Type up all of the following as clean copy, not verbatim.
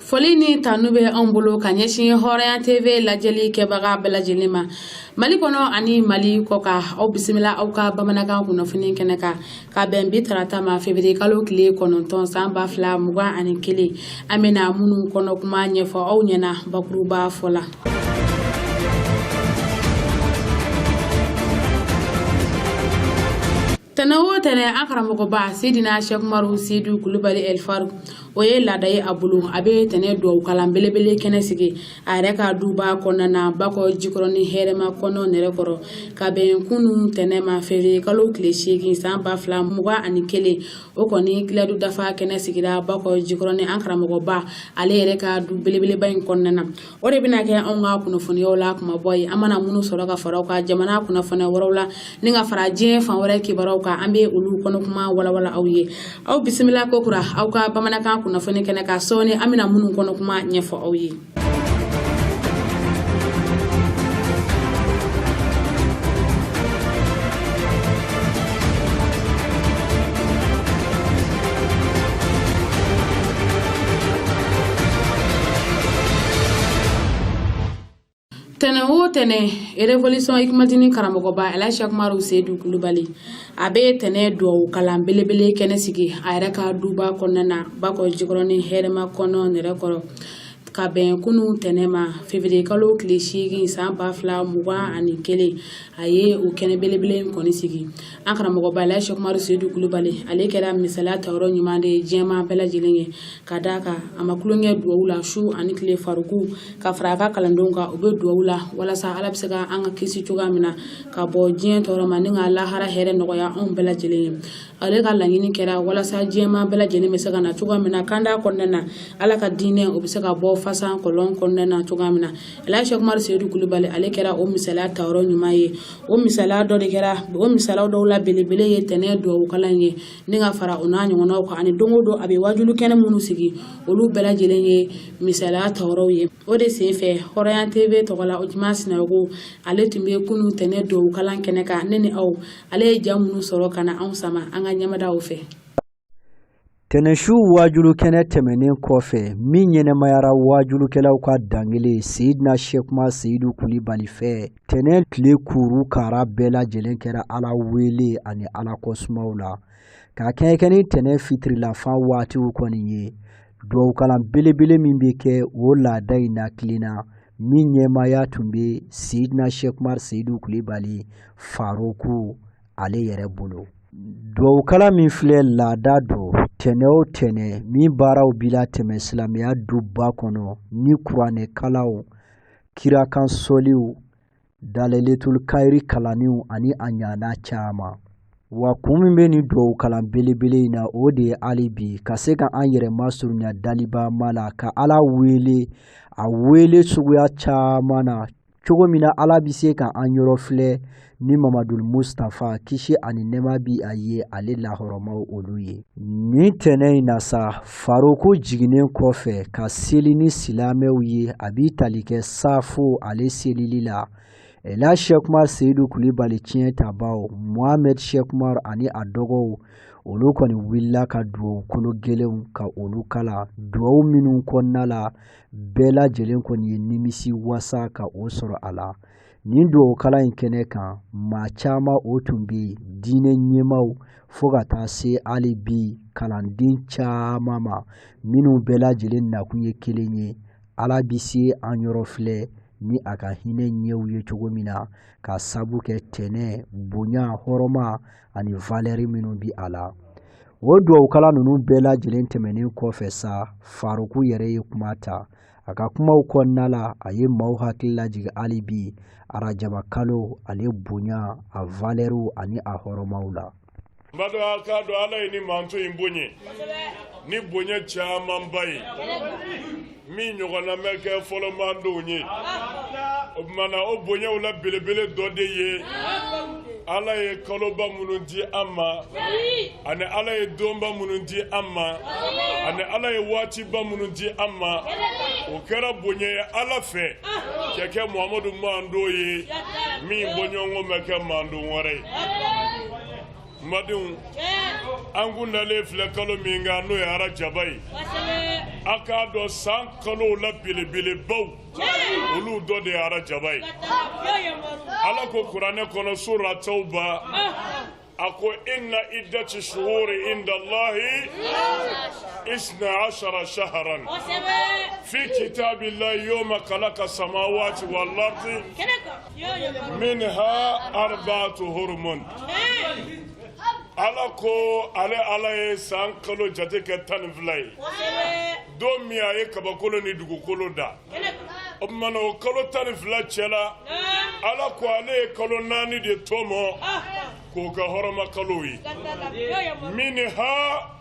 Foli ni tanu bɛ anw bolo ka ɲɛsin Hɔrɔnya TV lajɛli kɛbaga bɛɛ lajɛlen ma Mali kɔnɔ ani Mali kɔkan. Aw bisimila aw ka bamanankan kunnafoni kɛnɛ kan ka bɛn bi tarata ma, février kalo tile 9, san 2021. An bɛna minnu kɔnɔ kuma ɲɛfɔ aw ɲɛna bakuruba fɔ la. Tɛnɛ o tɛnɛ, an karamɔgɔba Seydina Sɛkumaru Seyidu Kulubali El Faruk, o ye laada ye a bolo, a bɛ tɛnɛ dugawu kalan belebele kɛnɛ sigi a yɛrɛ ka duba kɔnɔna na, Bakɔ Jikɔrɔni hɛrɛma kɔnɔ nɛrɛkɔrɔ, ka bɛn kunun tɛnɛ ma, février kalo tile 8, san 2021. O kɔni kiladu dafa kɛnɛ sigira Bakɔ Jikɔrɔni, an karamɔgɔba ale yɛrɛ ka du belebeleba in kɔnɔna na. O de bɛna kɛ anw ka kunnafoniyaw la kumabaw ye. An mana minnu sɔrɔ ka fara ka jamana kunnafoniya wɛrɛw la ni ka fara diɲɛ fan wɛrɛ kibaruyaw kan, an bɛ olu kɔnɔ kuma walawala aw ye. Aw bisimila kokura aw ka bamanankan kunnafoni kɛnɛ kan sɔɔni, an bɛna minnu kɔnɔ kuma ɲɛfɔ aw ye. Tɛnɛ o tɛnɛ, Révolution Hikmadini karamɔgɔba Elhaji Sɛkumaru Seyidu Kulubali, a bɛ tɛnɛ dugawu kalan belebele kɛnɛ sigi a yɛrɛ ka duba kɔnɔna na, Bakɔ Jikɔrɔni hɛrɛma kɔnɔ nɛrɛkɔrɔ, ka bɛn kunun tɛnɛ ma, février kalo tile 8, san 2021. A ye o kɛnɛ belebele in kɔni sigi. An karamɔgɔba Elhaji Sɛkumaru Seyidu Kulubali, ale kɛra misaliya tayɔrɔ ɲuman de ye diɲɛmaa bɛɛ lajɛlen ye, ka d'a kan a ma tulonkɛ dugawu la su ani tile. Faruku ka fara a ka kalandenw kan, u bɛ dugawu la walasa Ala bɛ se ka an ka kisi cogoya min na ka bɔ diɲɛ tɔɔrɔ ma ni ka lahara hɛrɛ nɔgɔya anw bɛɛ lajɛlen ye. Ale ka laɲini kɛra walasa diɲɛmaa bɛɛ lajɛlen bɛ se ka na cogoya min na kanda kɔnɔna na, Ala ka diinɛ o bɛ se ka bɔ fasan kɔlɔn kɔnɔna na cogoya min na. Elhaji Sɛkumaru Seyidu Kulubali, ale kɛra o misaliya tayɔrɔ ɲuman ye. O misaliya dɔ de kɛra, o misaliya dɔw la belebele ye tɛnɛ dugawu kalan ye, ni ka fara o n'a ɲɔgɔnnaw kan, ani don o don a bɛ wajulu kɛnɛ minnu sigi, olu bɛɛ lajɛlen ye misaliya tayɔrɔw ye. O de senfɛ, Hɔrɔnya TV tɔgɔ la, Ojuma Sinayogo, ale tun bɛ kunun tɛnɛ dugawu kalan kɛnɛ kan. Ne ni aw, ale ye ja minnu sɔrɔ ka na anw sama, an ka ɲɛmadaw fɛ. Tɛnɛsu waajulu kɛnɛ tɛmɛnen kɔfɛ, min ɲɛnɛmayara waajulukɛlaw ka dangele Seyidina Sɛkuma Seyidu Kulibali fɛ, tɛnɛ tile kuru kara bɛɛ lajɛlen kɛra Ala wele ani Ala kɔsumaw la. Ka kɛɲɛ ni tɛnɛ fitirilafan waatiw kɔni ye, dugawukalan belebele min bɛ kɛ o laada in na tilenna, min ɲɛmaaya tun bɛ Seyidina Sɛkumar Seyidu Kulibali Faroku ale yɛrɛ bolo. Dugawukalan min filɛ, laada don tɛnɛ o tɛnɛ min baaraw bi latɛmɛ silamɛya duba kɔnɔ ni kuranɛkalanw, kirakan sɔliw, dalɛletul kayiri kalanniw ani a ɲana caman. Wa kun min bɛ nin dugawukalan belebele in na, o de ye hali bi ka se ka an yɛrɛ masurunya daliba ma la, ka Ala wele a wele suguya caman na, cogo min na Ala bɛ se ka an yɔrɔ filɛ ni Mamadul Mustafa, kisi ani nɛɛma bi a ye, ale lahɔrɔmaw olu ye. Nin tɛnɛ in na sa, Faroku jiginnen kɔfɛ ka seli ni silamɛw ye, a b'i tali kɛ saafo ale selili la. Elhaji Sɛkumar Seyidu Kulibali tiɲɛ tabaw Mohamed Sɛkumar ani a dɔgɔw, olu kɔni wulila ka dugawu kolo gɛlɛnw ka olu kalan, dugawu minnu kɔnɔna la bɛɛ lajɛlen kɔni ye nimisi wasa ka o sɔrɔ a la. Nin dugawukalan in kɛnɛ kan, maa caman o tun bɛ yen, diinɛ ɲɛmaaw fo ka taa se hali bi kalanden caman ma, minnu bɛɛ lajɛlen nakun ye kelen ye, Ala bɛ se an yɔrɔ filɛ ni a ka hinɛ ɲɛw ye cogo min na, ka sabu kɛ tɛnɛ bonya, hɔrɔma ani valɛri minnu bi a la. O dugawukalan ninnu bɛɛ lajɛlen tɛmɛnen kɔfɛ sa, Faruku yɛrɛ ye kuma ta. A ka kumaw kɔnɔna la, a ye maaw hakili lajigin hali bi arajaba kalo ale bonya, a valɛriw ani a hɔrɔmaw la. N b'a dɔn a k'a dɔn Ala ye nin manto in bonya ni bonya camanba ye min ɲɔgɔnna ma kɛ fɔlɔ mantonw ye. O tuma na, o bonyaw la belebele dɔ de ye Ala ye kaloba minnu di an ma, ani Ala ye donba minnu di an ma, ani Ala ye waatiba minnu di an ma. O kɛra bonya ye Ala fɛ ka kɛ Muhamadu mando ye min bɔɲɔgɔnko ma kɛ mando wɛrɛ ye. N badenw, An kun dalen filɛ kalo min kan, n'o ye arajaba ye. A k'a dɔn san kalow la belebelebaw, olu dɔ de ye arajaba ye. Ala ko kuranɛ kɔnɔ sura Tawba, a ko inna iddati shuhuri inda Allahi isna ashara shahran fi kitabillahi yawma khalaqa samawati wal ardi minha arba'atu hurumun. Ala ko ale Ala ye san kalo jate kɛ 12 ye. Don min a ye kabakolo ni dugukolo da, o tuma na o kalo 12 cɛla, Ala ko ale ye kalo 4 de tɔmɔ k'o kɛ hɔrɔma kalo ye. Minha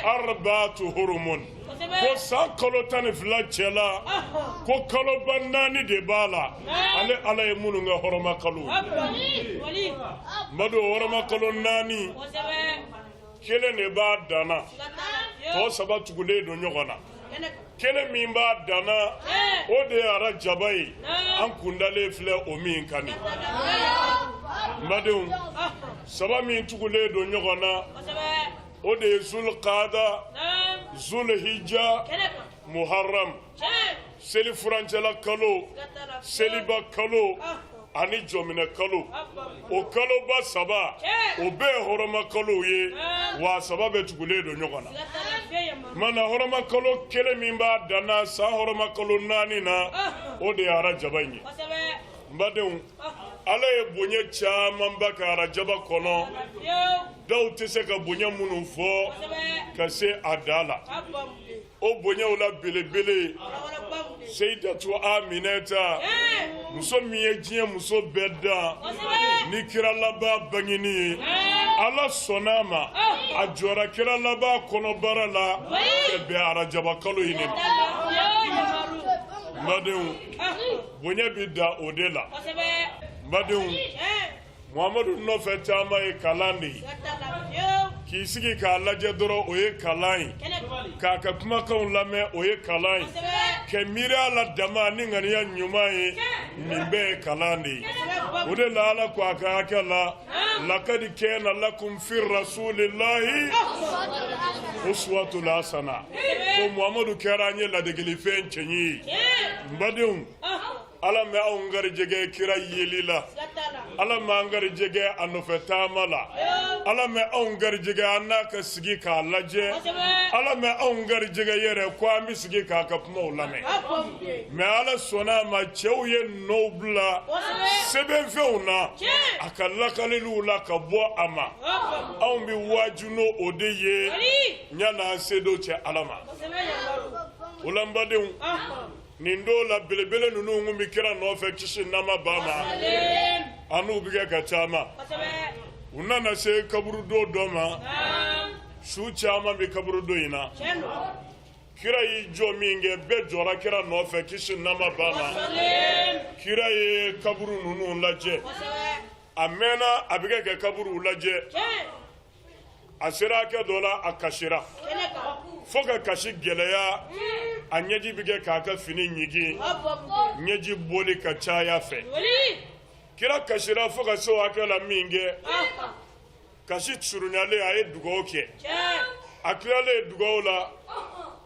arba'atu hurumun, ko san kalo 12 cɛla, ko kaloba 4 de b'a la, ale Ala ye minnu kɛ hɔrɔma kalo ye. N b'a dɔn hɔrɔma kalo 4, kelen de b'a danna, tɔ 3 tugulen don ɲɔgɔn na. Kelen min b'a danna, o de ye arajaba ye, an kundalen filɛ o min kan nin. N badenw, 3 min tugulen don ɲɔgɔn na, o de ye Zulqada, Zulhijja, Muharram, seli furancɛla kalo, seliba kalo ani jɔminɛ kalo. O kaloba 3, o bɛɛ ye hɔrɔma kalow ye, wa 3 bɛɛ tugulen don ɲɔgɔn na. Mana hɔrɔma kalo kelen min b'a danna san hɔrɔma kalo 4 na, o de ye arajaba in ye. N badenw, Ala ye bonya camanba kɛ arajaba kɔnɔ, dɔw tɛ se ka bonya minnu fɔ ka se a da la. O bonyaw la belebele, Seyidatu Aminata, muso min ye diɲɛ muso bɛɛ dan ni kira laban bangeni ye, Ala sɔnna a ma, a jɔra kira laban kɔnɔbara la ka bɛn arajaba kalo in de ma. N badenw, bonya bɛ da o de la. N badenw, Muhamadu nɔfɛ taama ye kalan de ye. K'i sigi k'a lajɛ dɔrɔn, o ye kalan ye. K'a ka kumakanw lamɛn, o ye kalan ye. Ka miiri a la dama ni ŋaniya ɲuman ye, nin bɛɛ ye kalan de ye. O de la Ala ko a ka hakɛ la, lakadi kana lakum fi rasulillahi uswatun hasana, ko Muhamadu kɛra an ye ladegelifɛn cɛɲi ye. N badenw, Ala ma anw garijɛgɛ kira yeli la, Ala ma an garijɛgɛ a nɔfɛ taama la, Ala ma anw garijɛgɛ an n'a ka sigi k'a lajɛ, Ala ma anw garijɛgɛ yɛrɛ ko an bɛ sigi k'a ka kumaw lamɛn. Mais Ala sɔnna a ma, cɛw ye nɔw bila sɛbɛnfɛnw na a ka lakaliliw la ka bɔ a ma. Anw bɛ waaju n'o o de ye yan'an se don cɛ Ala ma. O la n badenw, nin don la belebele ninnu kun bɛ kira nɔfɛ kisi nama ba ma, an n'u bɛ kɛ ka caman. U nana se kaburudo dɔ ma, su caman bɛ kaburudo in na. Kira y'i jɔ min kɛ, bɛɛ jɔra kira nɔfɛ kisi nama ba ma. Kira ye kaburu ninnu lajɛ, a mɛnna a bɛ kɛ ka kaburuw lajɛ. A sera hakɛ dɔ la, a kasira fo ka kasi gɛlɛya, a ɲɛji bɛ kɛ k'a ka fini ɲigin, ɲɛji bɔli ka caya fɛ. Kira kasira fo ka se o hakɛ la min kɛ, kasi surunyalen, a ye dugawu kɛ. A tilalen dugawu la,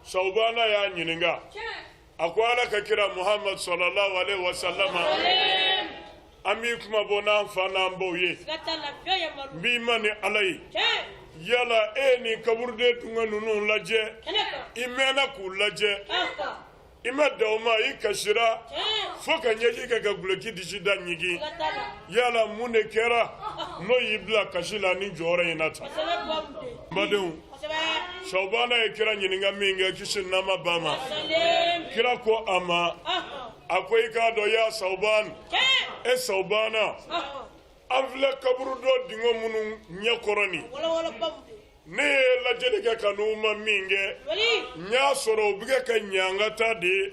Sawubana y'a ɲininka, a ko Ala ka kira Muhamadu sallallahu alaihi wa sallama, an b'i kuma bɔ n'an fa n'an baw ye, n b'i ma ni Ala ye, yala e ye nin kaburuden dungɛ ninnu lajɛ, i mɛnna k'u lajɛ, i ma dan o ma, i kasira fo ka ɲɛji kɛ ka guloki disi da ɲigin, yala mun de kɛra n'o y'i bila kasi la ni jɔyɔrɔ in na tan? N badenw, Sawubana ye kira ɲininka min kɛ, kisi nama ba ma, kira ko a ma, a ko i k'a dɔn ya Sawuban, e Sawubana, an filɛ kaburudo dingɛ minnu ɲɛkɔrɔ nin, ne ye lajɛli kɛ ka n'u ma min kɛ, n y'a sɔrɔ u bɛ kɛ ka ɲangata de ye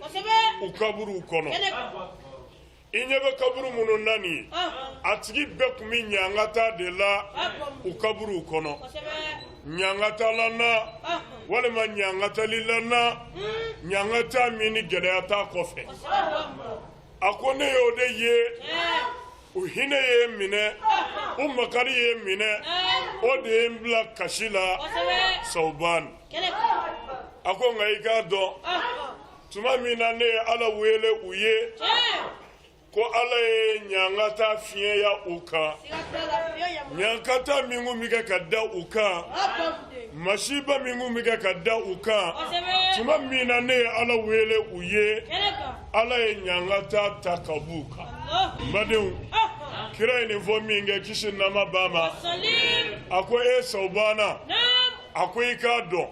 u kaburuw kɔnɔ. I ɲɛ bɛ kaburu minnu na nin ye, a tigi bɛɛ tun bɛ ɲangata de la u kaburuw kɔnɔ, ɲangata la na walima ɲangatali la na, ɲangata min ni gɛlɛya t'a kɔfɛ. A ko ne y'o de ye. U hinɛ ye n minɛ, u makari ye n minɛ, o de ye n bila kasi la. Sawuban a ko nka i k'a dɔn, tuma min na ne ye Ala wele u ye ko Ala ye ɲangata fiɲɛya u kan, ɲangata min kun bɛ kɛ ka da u kan, masiba min kun bɛ kɛ ka da u kan, tuma min na ne ye Ala wele u ye, Ala ye ɲangata ta ka b'u kan. N badenw, kira ye nin fɔ min kɛ, kisi nɛɛma b'a ma, a ko e Sawubana, a ko i k'a dɔn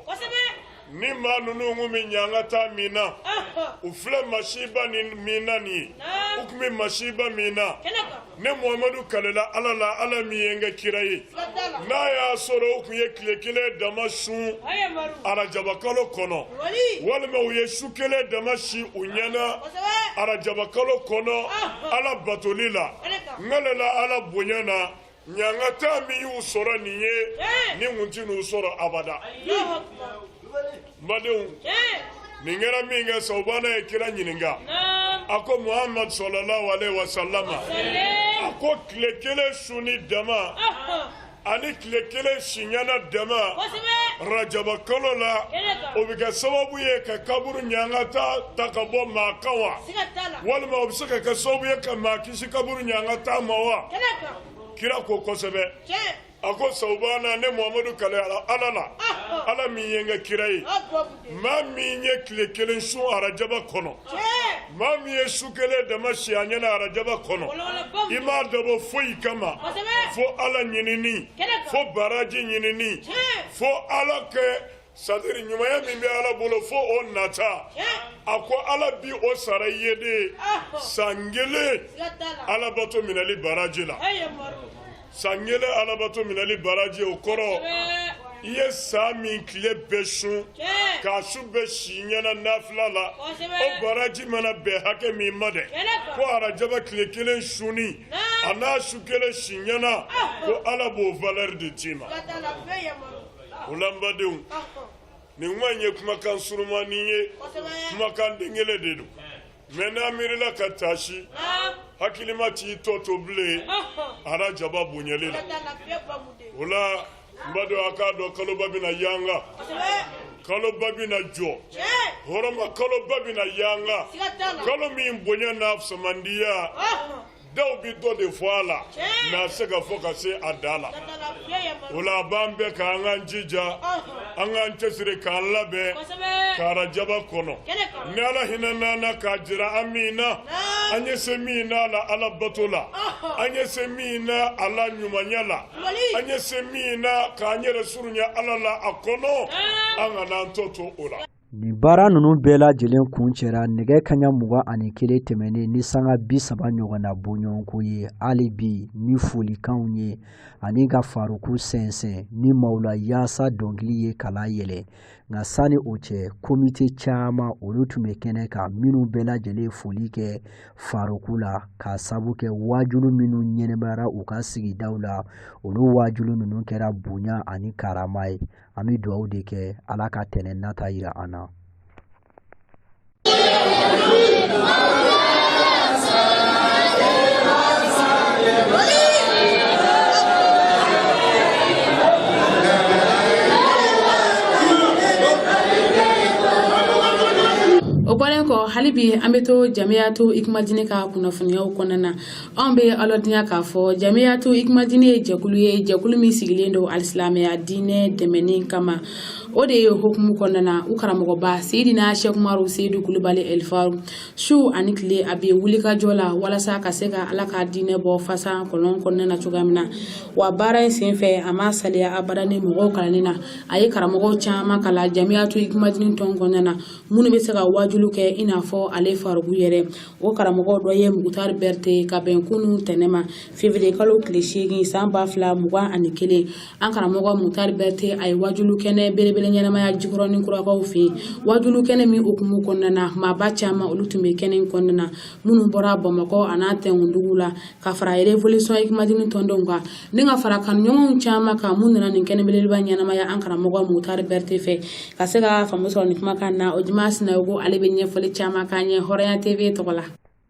ni maa ninnu kun bɛ ɲangata min na, u filɛ masiba ni min na nin ye, u tun bɛ masiba min na, ne Muhamadu kalela Ala la, Ala min ye n kɛ kira ye, n'a y'a sɔrɔ u tun ye tile kelen dama sun arajabakalo kɔnɔ, walima u ye su kelen dama si u ɲɛna arajabakalo kɔnɔ Ala batoli la, n kalela Ala bonya na, ɲangata min y'u sɔrɔ nin ye, nin kun tɛn'u sɔrɔ abada. N badenw, nin kɛra min kɛ, Sawubana ye kira ɲininka, a ko Muhamadu sɔlɔlahu alehi wasalama, a ko tile kelen sunni dama ani tile kelen siɲɛna dama rajaba kalo la, o bɛ kɛ sababu ye ka kaburu ɲangata ta ka bɔ maa kan wa, walima o bɛ se ka kɛ sababu ye ka maa kisi kaburu ɲangata ma wa? Kira ko kosɛbɛ. A ko Sawubana, ne Muhamadu kale Ala la, Ala min ye n kɛ kira ye, maa min ye tile kelen sun arajaba kɔnɔ, maa min ye su kelen dama si a ɲɛna arajaba kɔnɔ, i m'a dabɔ foyi kama fo Ala ɲinini, fo baraji ɲinini, fo Ala kɛ c'est-à-dire ɲumanya min bɛ Ala bolo fo o nata, a ko Ala bi o sara i ye de san kelen alabato minɛli baraji la. San kelen alabato minɛli baraji, o kɔrɔ i ye san min tile bɛɛ sun k'a su bɛɛ si ɲɛna nafila la, o baraji mana bɛn hakɛ min ma dɛ, ko arajaba tile kelen sunni a n'a su kelen si ɲɛna, ko Ala b'o valeur de d'i ma. O la n badenw, nin kuma in ye kumakan surumannin ye, kumakan den kelen de don, mais n'a miirila ka taasi, hakilima t'i tɔ to bilen arajaba bonyali la. O la n badenw, a k'a dɔn kaloba bɛna yanga, kaloba bɛna jɔ, hɔrɔma kaloba bɛna yanga, kalo min bonya n'a samandiya, daw bɛ dɔ de fɔ a la, mais a se ka fɔ ka se a da la. O la a b'an bɛɛ ka an k'an jija, an k'an cɛsiri k'an labɛn ka arajaba kɔnɔ. Ni Ala hinɛna na k'a jira an min na, an ye se min na la Ala bato la, an ye se min na a la ɲumanya la, an ye se min na k'an yɛrɛ surunya Ala la a kɔnɔ, an kana an tɔ to o la. Nin baara ninnu bɛɛ lajɛlen kuncɛra nɛgɛ kaɲa 21 tɛmɛnen ni sanga 30 ɲɔgɔnna bɔɲɔgɔnko ye hali bi ni folikanw ye ani ka faruku sɛnsɛn ni mawula yaasa dɔnkili ye kala yɛlɛ. Nka sani o cɛ, komite caman olu tun bɛ kɛnɛ kan minnu bɛɛ lajɛlen foli kɛ faruku la k'a sabu kɛ waajulu minnu ɲɛnɛmayara u ka sigidaw la, olu waajulu ninnu kɛra bonya ani karama ye. An bɛ dugawu de kɛ Ala ka tɛnɛn nata yira an na. O bɔlen kɔ, hali bi an bɛ to Jamiyatu Ikumadini ka kunnafoniyaw kɔnɔna na. Anw bɛ aw ladɔnniya k'a fɔ Jamiyatu Ikumadini ye jɛkulu ye, jɛkulu min sigilen don alisilamɛya diinɛ dɛmɛni kama. O de ye hukumu kɔnɔna na, u karamɔgɔba Seyidina Sɛkumaru Seyidu Kulubali Elifaru, su ani tile a bɛ wulikajɔ la walasa ka se ka Ala ka diinɛ bɔ fasa kɔlɔn kɔnɔna na cogoya min na. Wa baara in senfɛ, a ma saliya abada ni mɔgɔw kalanni na. A ye karamɔgɔw caman kalan Jamiyatu Ikumadini tɔn kɔnɔna na minnu bɛ se ka waajuli kɛ i n'a fɔ ale Faruku yɛrɛ. O karamɔgɔ dɔ ye Mukutari Berete ka bɛn kunun tɛnɛn ma, février kalo tile 8 san 2021. An karamɔgɔ Mukutari Berete a ye waajuli kɛnɛ belebele ɲɛnamaya Jikɔrɔni Kurakaw fɛ yen. Waajuli kɛnɛ min hukumu kɔnɔna na, maaba caman olu tun bɛ kɛnɛ in kɔnɔna na, minnu bɔra Bamakɔ a n'a tɛnkundugu la, ka fara Révolution Ikumadini tɔndenw kan ni ka fara kanuɲɔgɔnw caman kan minnu nana nin kɛnɛ belebeleba ɲɛnamaya an karamɔgɔ Mukutari Berete fɛ. Ka se ka faamu sɔrɔ nin kumakan na, o Juma Sinayogo ale bɛ ɲɛfɔli caman k'an ye Hɔrɔnya TV tɔgɔ la.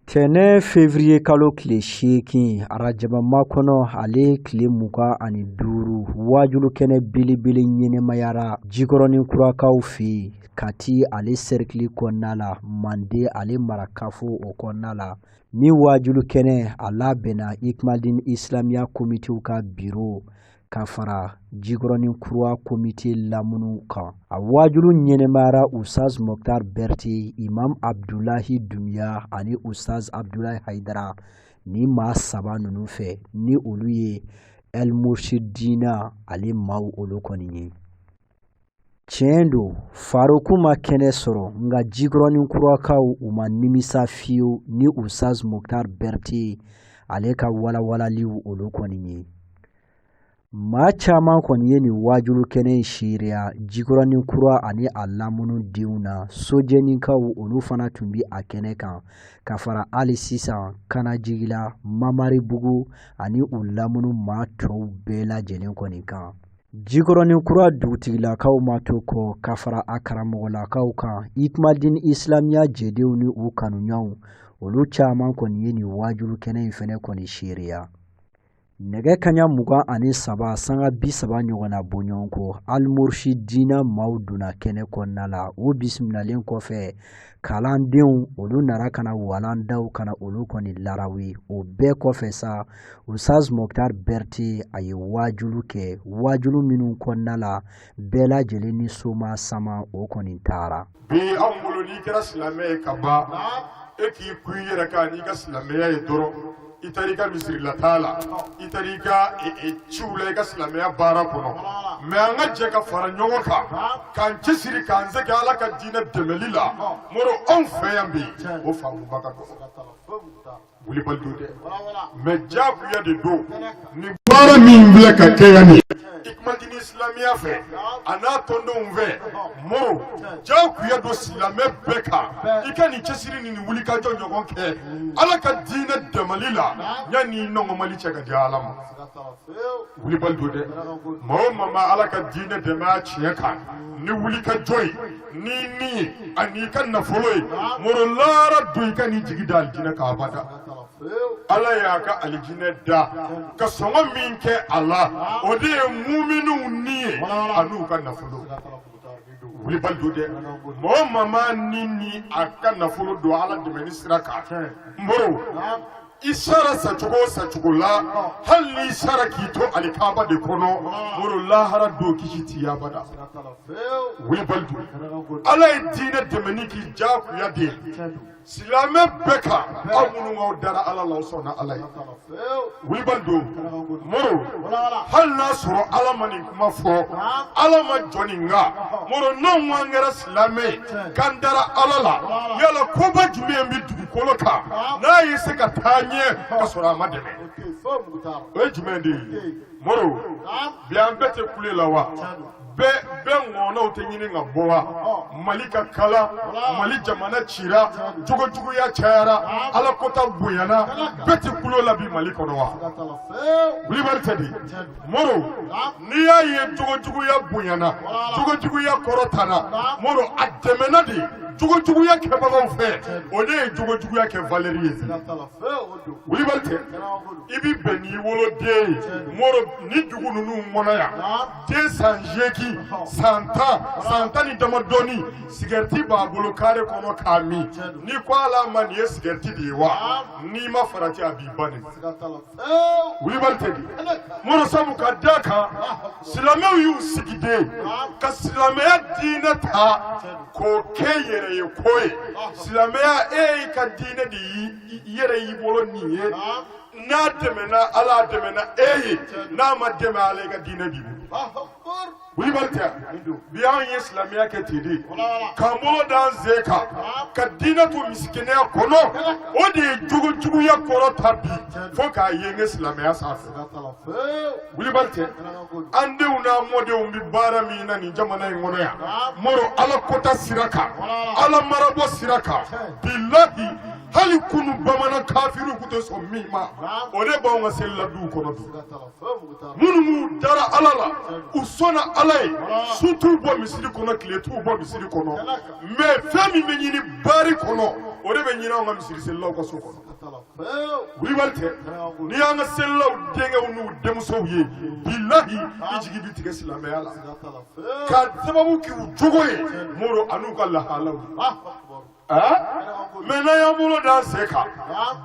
Tɛnɛn février kalo tile 8, arajaba makɔnɔ ale tile 25, waajulu kɛnɛ belebele ɲɛnɛmayara Jikɔrɔni Kurakaw fɛ yen, Kati ale sɛrikili kɔnɔna la, Mande ale marakafo o kɔnɔna la. Ni waajulu kɛnɛ a labɛnna Ikumalidini Isilamiya komitew ka biro ka fara Jikɔrɔni Kura komite lamunu kan. A waajulu ɲɛnɛmayara Ustaz Mokhtar Berete, Imam Abdulahi Dunbiya ani Ustaz Abdulahi Hayidara ni maa saba ninnu fɛ, ni olu ye El Murshidina ale maaw olu kɔni ye. Tiɲɛ don, Faruku ma kɛnɛ sɔrɔ, nka Jikɔrɔni Kurakaw u ma nimisa fiyewu ni Ustaz Mokhtar Berete ale ka walawalaliw olu kɔni ye. Maa caman kɔni ye nin waajulu kɛnɛ in seereya Jikɔrɔni Kura ani a lamunu denw na. Sojɛnikaw olu fana tun bɛ a kɛnɛ kan ka fara hali sisan Kanajigila, Mamaribugu ani u lamunu maa tɔw bɛɛ lajɛlen kɔni kan. Jikɔrɔni Kura dugutigilakaw ma to kɔ ka fara a karamɔgɔlakaw kan. Ikumalidini Isilamiya jɛdenw ni u kanuɲɔgɔnw olu caman kɔni ye nin waajulu kɛnɛ in fɛnɛ kɔni seereya. Nɛgɛ kaɲa 23 sanga 30 ɲɔgɔnna bɔɲɔgɔnko, Almurshidina maaw donna kɛnɛ kɔnɔna la. U bisimilalen kɔfɛ, kalandenw olu nana ka na walandaw ka na olu kɔni larawi. O bɛɛ kɔfɛ sa, Ustaz Mokhtar Berete a ye waajulu kɛ, waajulu minnu kɔnɔna la bɛɛ lajɛlen ni soma sama o kɔni taara. Bi anw bolo, n'i kɛra silamɛ ye ka ban, e k'i ku i yɛrɛ kan n'i ka silamɛya ye dɔrɔn. I taara i ka misirila la, i taara i ka ciw la, i ka silamɛya baara kɔnɔ. Mais an ka jɛ ka fara ɲɔgɔn kan k'an cɛsiri k'an se kɛ Ala ka diinɛ dɛmɛli la, Moro, anw fɛ yan bi, o faamuba ka dɔgɔ. Wulibali don dɛ, mais diyagoya de don. Ni baara min filɛ ka kɛ yan nin Ikumalidini Silamɛya fɛ a n'a tɔndenw fɛ, Moro, diyagoya don silamɛ bɛɛ kan i ka nin cɛsiri ni nin wulikajɔ ɲɔgɔn kɛ Ala ka diinɛ dɛmɛli la yanni nɔngɔmali cɛ ka di Ala ma. Wulibali don dɛ. Maa o maa ma Ala ka diinɛ dɛmɛ a tiɲɛ kan ni wulikajɔ ye, n'i ni ye ani i ka nafolo ye, Moro, laara don i ka n'i jigi da alijinɛ kan abada. Ala y'a ka alijinɛ da ka sɔngɔ min kɛ a la, o de ye muminuw ni ye an'u ka nafolo. Wulibali don dɛ. Maa o maa ma ni a ka nafolo don Ala dɛmɛni sira kan, Moro, i sara sacogo o sacogo la, hali n'i sara k'i to alikaba de kɔnɔ, Moro, lahara don kisi t'i abada. Wulibali don. Ala ye diinɛ dɛmɛni k'i diyagoya de ye silamɛ bɛɛ kan. Aw minnu k'aw dara Ala la, aw sɔnna Ala ye. Wulibali don, Moro. Hali n'a sɔrɔ Ala ma nin kuma fɔ, Ala ma jɔ nin kan, Moro, n'anw k'an kɛra silamɛ ye k'an dara Ala la, yala koba jumɛn bɛ dugukolo kan n'a ye se ka taa ɲɛ ka sɔrɔ a ma dɛmɛ? O ye jumɛn de ye, Moro? Bi an bɛɛ tɛ kule la wa? Bɛɛ bɛɛ ŋɔnɔw tɛ ɲini ka bɔ wa? Mali ka kala, Mali jamana cira, jogojuguya cayara, Ala kota bonyana, bɛɛ tɛ kulo la bi Mali kɔnɔ wa? Wulibali tɛ de, Moro. N'i y'a ye jogojuguya bonyana, jogojuguya kɔrɔtana, Moro, a dɛmɛna de jogojuguya kɛbagaw fɛ. O de ye jogojuguya kɛ valeur ye. Wulibali tɛ. I bi bɛn n'i woloden ye, Moro, ni dugu ninnu kɔnɔ yan, den san 8, san 10, san 10 ni damadɔni, sigɛriti b'a bolo kare kɔnɔ k'a min. N'i ko ala ma nin ye sigɛriti de ye wa, n'i ma farati, a b'i ba nin. Wulibali tɛ di, Moro, sabu ka da kan silamɛw y'u sigi de ka silamɛya diinɛ ta k'o kɛ yɛrɛ ye ko ye. Silamɛya, e y'i ka diinɛ de y'i yɛrɛ y'i bolo nin ye. N'a dɛmɛna, Ala dɛmɛna e ye. N'a ma dɛmɛ Ala, i ka diinɛ b'i bolo. Wulibali tɛ. Bi anw ye silamɛya kɛ ten de, k'an bolo d'an sen kan ka diinɛ to misikinɛya kɔnɔ. O de ye jogojuguya kɔrɔ ta bi fo k'a yenge silamɛya sanfɛ. Wulibali tɛ. An denw n'an mɔdenw bɛ baara min na nin jamana in kɔnɔ yan, Moro, Ala kota sira kan, Ala marabɔ sira kan, bilahi. Hali kunu bamanan kafiriw tun tɛ sɔn min ma, o de b'anw ka selila duw kɔnɔ bi. Minnu m'u dara Ala la, u sɔnna Ala ye, su t'u bɔ misiri kɔnɔ, tile t'u bɔ misiri kɔnɔ, mais fɛn min bɛ ɲini bari kɔnɔ, o de bɛ ɲini anw ka misiri selilaw ka so kɔnɔ. Wulibali tɛ, n'i y'an ka selilaw denkɛw n'u denmusow ye, bilahi i jigi bɛ tigɛ silamɛya la k'a sababu k'u jogo ye, Moro, an'u ka lahalaw ye. Mais n'an y'an bolo d'an sen kan,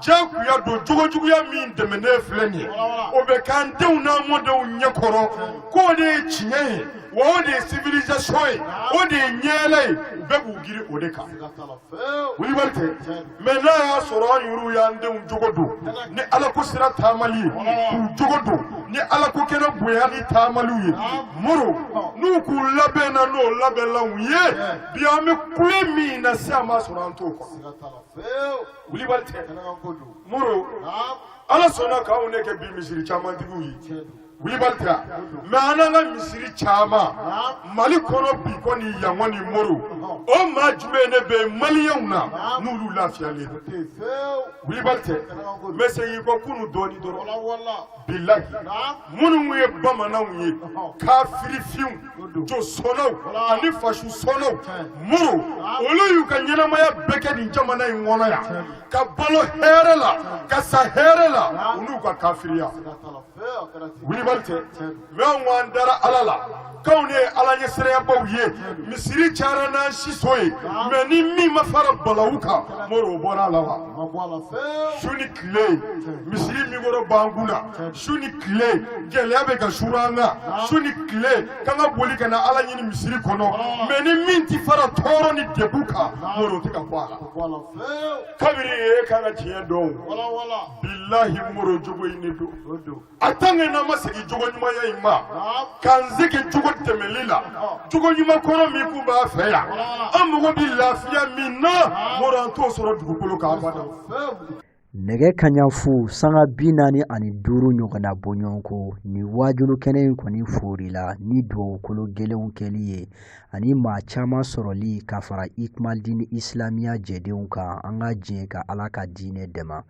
jagoya don jogojuguya min dɛmɛnen filɛ nin ye, o bɛ k'an denw n'an mɔdenw ɲɛkɔrɔ k'o de ye tiɲɛ ye, wa o de ye civilisation ye, o de ye ɲɛyɛlɛ ye, u bɛɛ b'u girin o de kan. Wulibali tɛ, mais n'a y'a sɔrɔ an yɛrɛw y'an denw jogo don ni Ala ko sira taamali ye, k'u jogo don ni Ala ko kɛnɛ bonyali taamaliw ye, Moro, n'u k'u labɛn na n'o labɛnlanw ye, bi an bɛ kule min na sisan b'a sɔrɔ an t'o kɔnɔ. Wulibali tɛ, Moro, Ala sɔnna k'anw de kɛ bi misiri camantigiw ye. Wulibali tɛ, mais an n'an ka misiri caman Mali kɔnɔ bi kɔni, yan kɔni, Moro, o maa jumɛn de bɛ maliyɛnw na n'olu lafiyalen don? Wulibali tɛ, n bɛ segin kɔ kunu dɔɔni dɔrɔn. Bilahi, minnu ye bamananw ye, kafirifinw, josɔnnaw ani fasusɔnnaw, Moro, olu y'u ka ɲɛnamaya bɛɛ kɛ nin jamana in kɔnɔ yan, ka balo hɛrɛ la, ka sa hɛrɛ la, u n'u ka kafiriya. Wulibali tɛ, mais anw ko an dara Ala la, k'anw de ye Ala ɲɛsiranyabaw ye, misiri cayara n'an siso ye, mais ni min ma fara balawu kan, Moro, o bɔra a la wa? Su ni tile misiri mikoro b'an kun na, su ni tile gɛlɛya bɛ ka suru an kan, su ni tile k'an ka boli ka na Ala ɲini misiri kɔnɔ, mais ni min ti fara tɔɔrɔ ni degun kan, Moro, o tɛ ka bɔ a la. Kabini e kan ka tiɲɛ dɔn, bilahi, Moro, jogo in de don. A tant que n'an ma segin jogo ɲumanya in ma, k'an segin jogo tɛmɛli la, jogo ɲuman kɔrɔ min kun b'a fɛ yan, an mago bɛ lafiya min na, Moro, an t'o sɔrɔ dugukolo kan abada. Nɛgɛ kaɲa 0:45 ɲɔgɔnna bɔɲɔgɔnko ni waajulu kɛnɛ in kɔni forila ni dugawukolo gɛlɛnw kɛli ye ani maa caman sɔrɔli ka fara Ikmaldini Islamiya jɛdenw kan. An ka diɲɛ ka Ala ka diinɛ dɛmɛ,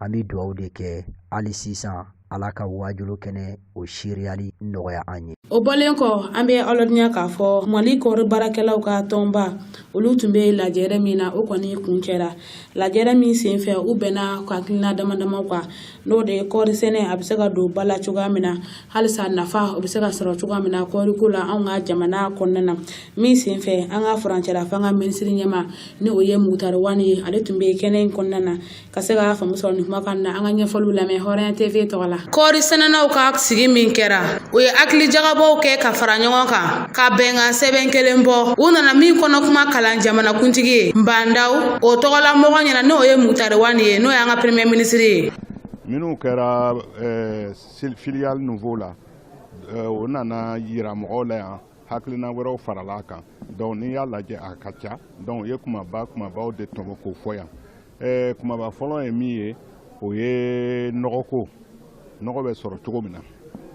an bɛ dugawu de kɛ hali sisan, Ala ka waajulu kɛnɛ o seereyali nɔgɔya an ye. O bɔlen kɔ, an bɛ aw ladɔnniya k'a fɔ Mali kɔɔri baarakɛlaw ka tɔnba, olu tun bɛ lajɛrɛ min na, o kɔni kun kɛra lajɛrɛ min senfɛ, u bɛnna ka hakilina dama damaw kan, n'o de ye kɔɔri sɛnɛ a bɛ se ka don ba la cogoya min na, halisa nafa o bɛ se ka sɔrɔ cogoya min na kɔɔriko la anw ka jamana kɔnɔna na. Min senfɛ, an ka furancɛla fanga minisiri ɲɛma, ni o ye Mutari Wani ye, ale tun bɛ kɛnɛ in kɔnɔna na ka se ka faamu sɔrɔ nin kumakan na. An ka ɲɛfɔliw lamɛn Hɔrɔnya TV tɔgɔ la. Kɔɔri sɛnɛnaw ka sigi min kɛra, u ye hakili jagabɔw kɛ ka fara ɲɔgɔn kan ka bɛnkan sɛbɛn kelen bɔ. U nana min kɔnɔ kuma kalan jamanakuntigi ye Bandaw, o tɔgɔla mɔgɔ ɲɛna, n'o ye Mutari Wani ye, n'o y'an ka premier ministre ye. Minnu kɛra filiale nouveau la, o nana yira mɔgɔw la yan, hakilina wɛrɛw farala a kan. Donc n'i y'a lajɛ, a ka ca. Donc u ye kumaba kumabaw de tɔmɔ k'o fɔ yan. Kumaba fɔlɔ ye min ye, o ye nɔgɔko. Nɔgɔ bɛ sɔrɔ cogo min na,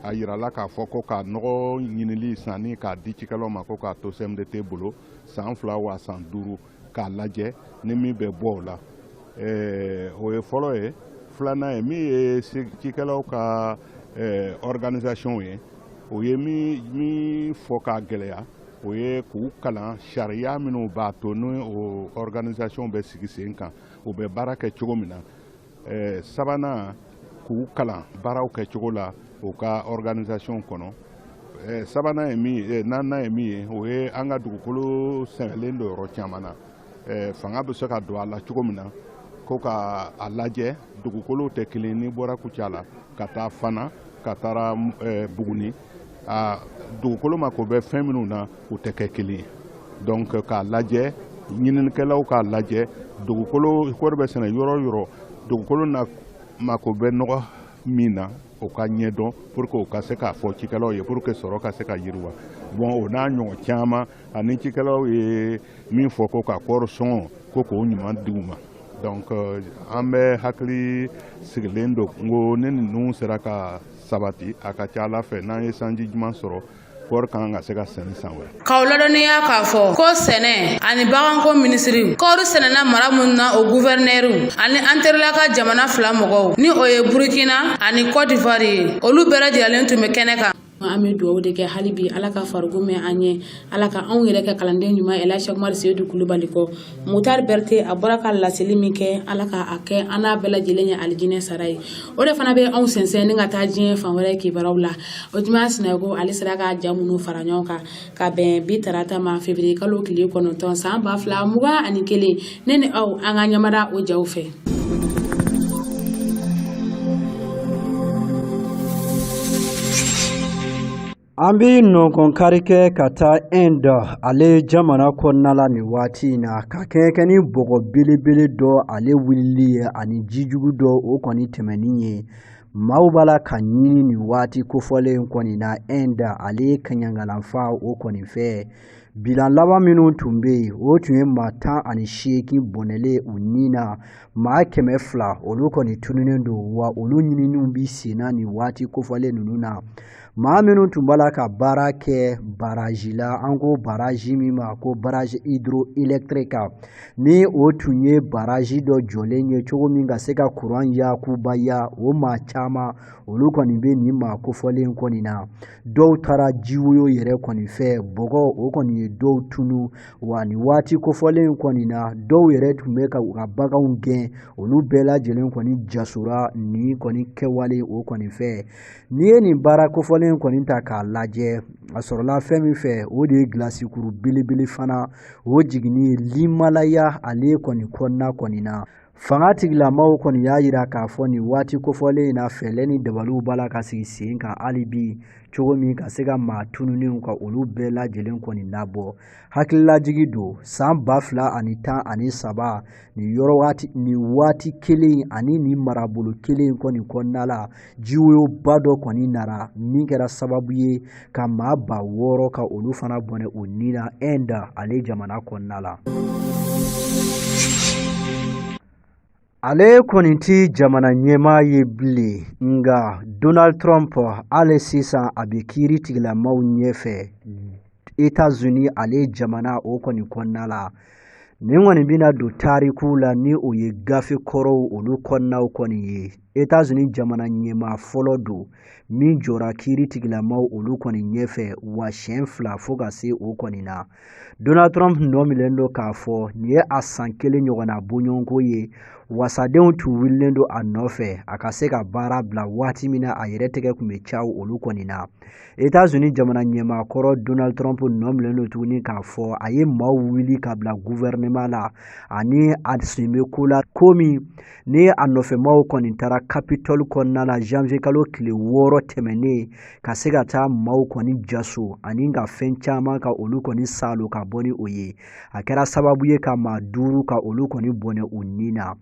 a yirala k'a fɔ ko ka nɔgɔ ɲinili sanni k'a di cikɛlaw ma, ko k'a to CMDT bolo san 2 wa san 5, k'a lajɛ ni min bɛ bɔ o la. O ye fɔlɔ ye. Filanan ye min ye, cikɛlaw ka organisation ye. O ye min fɔ k'a gɛlɛya, o ye k'u kalan sariya minnu b'a to ni o organisation bɛ sigi sen kan, u bɛ baara kɛ cogo min na. Sabanan, k'u kalan baaraw kɛcogo la u ka organisation kɔnɔ. Sabanan ye min ye, naaninan ye min ye, o ye an ka dugukolo sɛgɛnlen don yɔrɔ caman na, fanga bɛ se ka don a la cogo min na, ko ka a lajɛ dugukolo tɛ kelen. N'i bɔra Kucala ka taa Fana, ka taara Buguni, a dugukolo mako bɛ fɛn minnu na, u tɛ kɛ kelen ye. Donc k'a lajɛ, ɲininikɛlaw k'a lajɛ dugukolo, kɔɔri bɛ sɛnɛ yɔrɔ o yɔrɔ, dugukolo na mako bɛ nɔgɔ min na, o ka ɲɛdɔn pour que o ka se k'a fɔ cikɛlaw ye, pour que sɔrɔ ka se ka yiriwa. Bon, o n'a ɲɔgɔn caman, ani cikɛlaw ye min fɔ ko ka kɔɔri sɔngɔ ko k'o ɲuman di u ma. Donc an bɛ hakili sigilen don n ko ni ninnu sera ka sabati, a ka ca Ala fɛ, n'an ye sanji ɲuman sɔrɔ. Kɔɔri kan ka se ka sɛnɛ san wɛrɛ. K'aw ladɔnniya k'a fɔ ko sɛnɛ ani baganko minisiri, kɔɔri sɛnɛna mara minnu na, o guvɛrinɛriw ani an terilaka jamana fila mɔgɔw, ni o ye Burukina ani Cote d'Ivoire ye, olu bɛɛ lajɛlen tun bɛ kɛnɛ kan. An bɛ dugawu de kɛ hali bi, Ala ka farigo mɛn an ɲɛ, Ala ka anw yɛrɛ kɛ kalanden ɲuman Elhaji Cheick Oumar Seydou Kulubali kɔ. Mutari Berete, a bɔra ka laseli min kɛ, Ala ka a kɛ an n'a bɛɛ lajɛlen ye alijinɛ sara ye. O de fana bɛ anw sɛnsɛn ni ka taa diɲɛ fan wɛrɛ kibaruyaw la. O juma Sinayoko, ale sera ka ja minnu fara ɲɔgɔn kan ka bɛn bi tarata ma, février kalo tile 9 san 2021, ne ni aw, an ka ɲamada o jaw fɛ. An bɛ nɔnkɔnkari kɛ ka taa Inde ale jamana kɔnɔna la nin waati in na, ka kɛɲɛ ni bɔgɔ belebele dɔ ale wulili ye ani jijugu dɔ o kɔni tɛmɛni ye. Maaw b'a la ka ɲini nin waati kofɔlen kɔni na Inde ale kaɲangalanfa o kɔni fɛ. Bilan laban minnu tun bɛ yen, o tun ye maa 18 bɔnɛlen u ni na, maa 200 olu kɔni tununnen don, wa olu ɲininiw bɛ sen na nin waati kofɔlen ninnu na. Maa minnu tun b'a la ka baara kɛ baraji la, an ko baraji min ma ko barrage hydroélectrique, ni o tun ye baraji dɔ jɔlen ye cogo min ka se ka kuran yakubaya, o maa caman olu kɔni bɛ nin maa kofɔlen kɔni na. Dɔw taara jiwoyo yɛrɛ kɔni fɛ, bɔgɔ o kɔni ye dɔw tunu, wa nin waati kofɔlen kɔni na, dɔw yɛrɛ tun bɛ ka u ka baganw gɛn, olu bɛɛ lajɛlen kɔni jasora nin kɔni kɛwale o kɔni fɛ. N'i ye nin baara kofɔlen kɔni ta k'a lajɛ, a sɔrɔla fɛn min fɛ, o de ye gilasikuru belebele fana o jiginni ye l'Himalaya ale kɔni kɔnɔna kɔni na. Fanga tigilamaw kɔni y'a yira k'a fɔ nin waati kofɔlen in na, fɛɛrɛ ni dabaliw b'a la ka sigi sen kan hali bi, cogo min ka se ka maa tununnenw ka olu bɛɛ lajɛlen kɔni labɔ. Hakililajigi don, san 2013, nin yɔrɔ waati, nin waati kelen ani nin marabolo kelen kɔni kɔnɔna la, jiwoyoba dɔ kɔni nara min kɛra sababu ye ka maa 6000 ka olu fana bɔnɛ u ni na Inde ale jamana kɔnɔna la. Ale kɔni ti jamana ɲɛmaa ye bilen, nka Donald Trump hali sisan a bɛ kiiri tigilamaw ɲɛfɛ États-Unis ale jamana o kɔni kɔnɔna la. Nin kɔni bɛna don tariku la ni o ye gafe kɔrɔw olu kɔnɔnaw kɔni ye. États-Unis jamana ɲɛmaa fɔlɔ don min jɔra kiiri tigilamaw olu kɔni ɲɛfɛ, wa siɲɛ fila fo ka se o kɔni na. Donald Trump nɔ minɛlen don k'a fɔ nin ye a san kelen ɲɔgɔnna bɔɲɔgɔnko ye, wasadenw tun wulilen don a nɔfɛ a ka se ka baara bila waati min na a yɛrɛ tɛgɛ tun bɛ caw olu kɔni na. États-Unis jamana ɲɛmaa kɔrɔ Donald Trump nɔ minɛlen don tuguni k'a fɔ a ye maaw wuli ka bila gouvernement la ani a sen bɛ ko la, ko min ni a nɔfɛmaw kɔni taara Capitole kɔnɔna la janvier kalo tile 6 tɛmɛnen, ka se ka taa maaw kɔni jaso ani ka fɛn caman ka olu kɔni salo ka bɔ ni o ye. A kɛra sababu ye ka maa 5 ka olu kɔni bɔnɛ u ni na.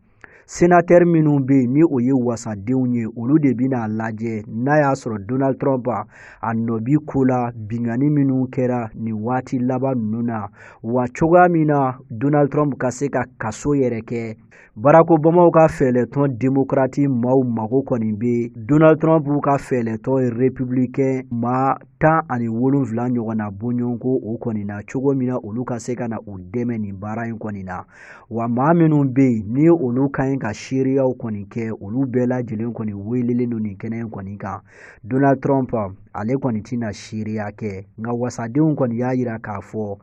Senatɛri minnu bɛ yen ni o ye wasadenw ye, olu de bɛna lajɛ n'a y'a sɔrɔ Donald Trump a nɔ bi ko la binkanni minnu kɛra nin waati laban ninnu na, wa cogoya min na Donald Trump ka se ka kaso yɛrɛ kɛ. Barack Obama ka fɛɛlɛtɔn démocrate maaw mago kɔni bɛ Donald Trump ka fɛɛlɛtɔn républicain maa 17 ɲɔgɔnna bɔɲɔgɔnko o kɔni na, cogo min na olu ka se ka na u dɛmɛ nin baara in kɔni na. Wa maa minnu bɛ yen ni olu ka ɲi ka seereyaw kɔni kɛ, olu bɛɛ lajɛlen kɔni welelen don nin kɛnɛ in kɔni kan. Donald Trump ale kɔni tɛna seereya kɛ, nka wasadenw kɔni y'a yira k'a fɔ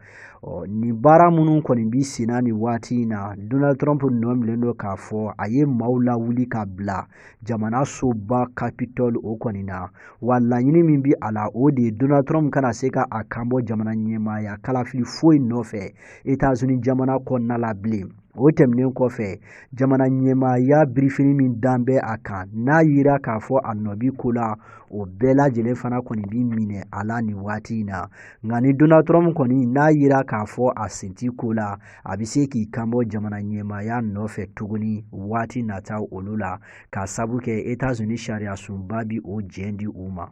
nin baara minnu kɔni bi senna nin waati in na, Donald Trump nɔ minɛlen don k'a fɔ a ye maaw lawuli ka bila jamana soba Capitole o kɔni na. Wa laɲini min bi a la, o de ye Donald Trump kana se ka a kan bɔ jamana ɲɛmaaya kalafili foyi nɔfɛ États-Unis jamana kɔnɔna la bilen. O tɛmɛnen kɔfɛ, jamana ɲɛmaaya birifini min dan bɛ a kan, n'a yira k'a fɔ a nɔ bi ko la, o bɛɛ lajɛlen fana kɔni bi minɛ a la nin waati in na. Nka ni Donald Trump kɔni n'a yira k'a fɔ a sen ti ko la, a bɛ se k'i kanbɔ jamana ɲɛmaaya nɔfɛ tuguni waati nata olu la, k'a sabu kɛ États-Unis sariyasunba bi o jɛn di u ma.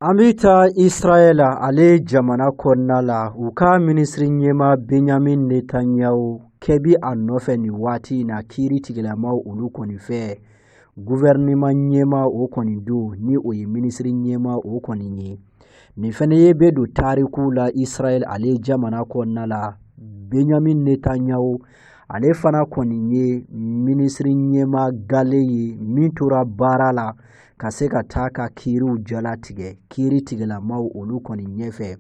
An bɛ taa Israɛl ale jamana kɔnɔna la, u ka minisiri ɲɛmaa Benjamin Netanyahu kɛ bi a nɔfɛ nin waati in na kiiri tigilamaw olu kɔni fɛ. gouvernement ɲɛmaa o kɔni don, ni o ye minisiri ɲɛmaa o kɔni ye. Nin fɛnɛ ye bɛ don tariku la Israël ale jamana kɔnɔna la. Benjamin Netanyahu ale fana kɔni ye minisiri ɲɛmaa gale ye min tora baara la ka se ka taa ka kiiriw jalatigɛ kiiri tigilamaw olu kɔni ɲɛfɛ.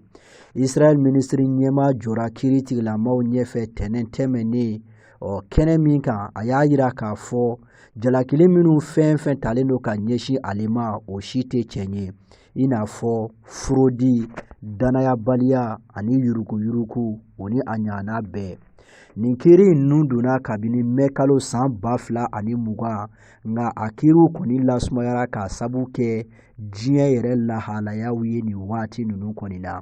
Israël minisiri ɲɛmaa jɔra kiiri tigilamaw ɲɛfɛ tɛnɛn tɛmɛnen. Ɔ kɛnɛ min kan, a y'a yira k'a fɔ jalakili minnu fɛn fɛn talen don ka ɲɛsin ale ma, o si tɛ tiɲɛ ye, i n'a fɔ furodi, dannayabaliya ani yuruguyurugu, o ni a ɲɔgɔnna bɛɛ. Nin kiiri ninnu donna kabini mɛ kalo san 2020, nka a kiiriw kɔni lasumayara k'a sabu kɛ diɲɛ yɛrɛ lahalayaw ye nin waati ninnu kɔni na.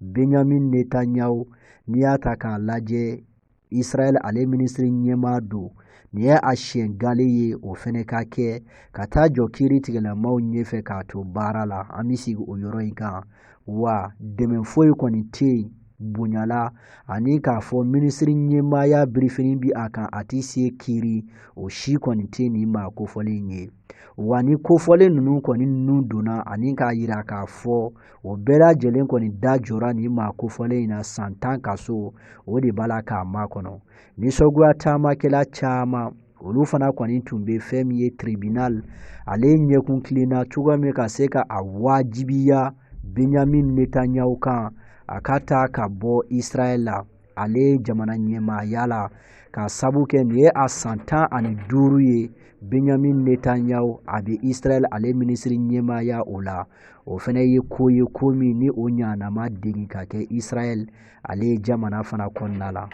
Benjamin Netanyahu, n'i y'a ta k'a lajɛ, Israël ale minisiri ɲɛmaa don. Nin ye a siɲɛ gale ye o fɛnɛ ka kɛ ka taa jɔ kiiri tigilamaw ɲɛfɛ k'a to baara la. An bɛ sigi o yɔrɔ in kan wa dɛmɛ foyi kɔni tɛ yen bonyala ani k'a fɔ minisiri ɲɛmaaya birifini bi a kan, a tɛ se kiiri, o si kɔni tɛ nin maa kofɔlen ye. Wa ni kofɔlen ninnu kɔni nun donna ani k'a yira k'a fɔ o bɛɛ lajɛlen kɔni da jɔra nin maa kofɔlen in na, san 10 kaso o de b'a la k'a makɔnɔ. Nisɔngoya taamakɛla caman olu fana kɔni tun bɛ fɛn min ye tribunal ale ɲɛkun tilenna cogoya min ka se ka a wajibiya Benjamin Netanyahu kan a ka taa ka bɔ Israël la ale jamana ɲɛmaaya la, k'a sabu kɛ nin ye a san 15 ye Benjamin Netanyahu a bɛ Israël ale minisiri ɲɛmaaya o la. O fana ye ko ye, ko min ni o ɲɔgɔnna ma deli ka kɛ Israël ale jamana fana kɔnɔna la.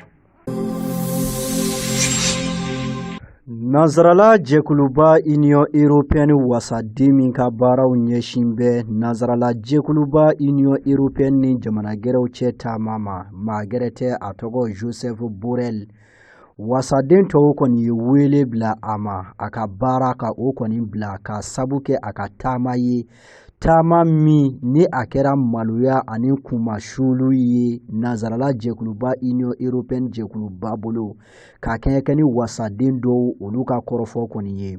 Nansarala jɛkuluba Union européenne wasaden min ka baaraw ɲɛsin bɛ nansarala jɛkuluba Union européenne ni jamana gɛrɛw cɛ taama ma, maa gɛrɛ tɛ, a tɔgɔ Joseph Borrell. Wasaden tɔw kɔni ye wele bila a ma a ka baara ka o kɔni bila ka sabu kɛ a ka taama ye, taama min ni a kɛra maloya ani kunmasulu ye nansarala jɛkuluba Union européenne jɛkuluba bolo, ka kɛɲɛ kɛ ni wasaden dɔw olu ka kɔrɔfɔ kɔni ye.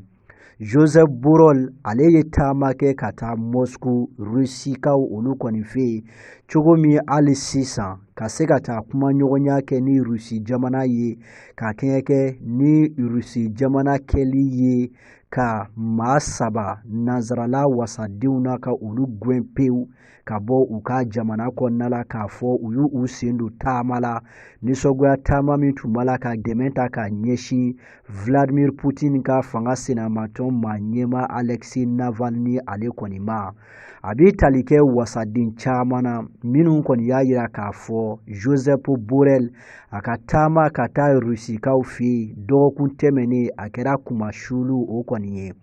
Joseph Borrell ale ye taama kɛ ka taa Moscou, Rusikaw olu kɔni fɛ yen, cogo min hali sisan ka se ka taa kumaɲɔgɔnya kɛ ni Rusi jamana ye, ka kɛɲɛ kɛ ni Rusi jamana kɛli ye ka maa saba nansarala wasadenw na ka olu gɛn pewu ka bɔ u ka jamana kɔnɔna la, k'a fɔ u y'u u sen don taama la, nisɔngoya taama min tun b'a la ka dɛmɛ ta ka ɲɛsin Vladimir Putin ka fanga sinamatɔn maa ɲɛmaa Alexei Navalny ale kɔni ma. A bɛ tali kɛ wasaden caman na minnu kɔni y'a yira k'a fɔ Joseph Borrell a ka taama ka taa Rusikaw fɛ yen dɔgɔkun tɛmɛnen, a kɛra kunmasulu o kɔni ye.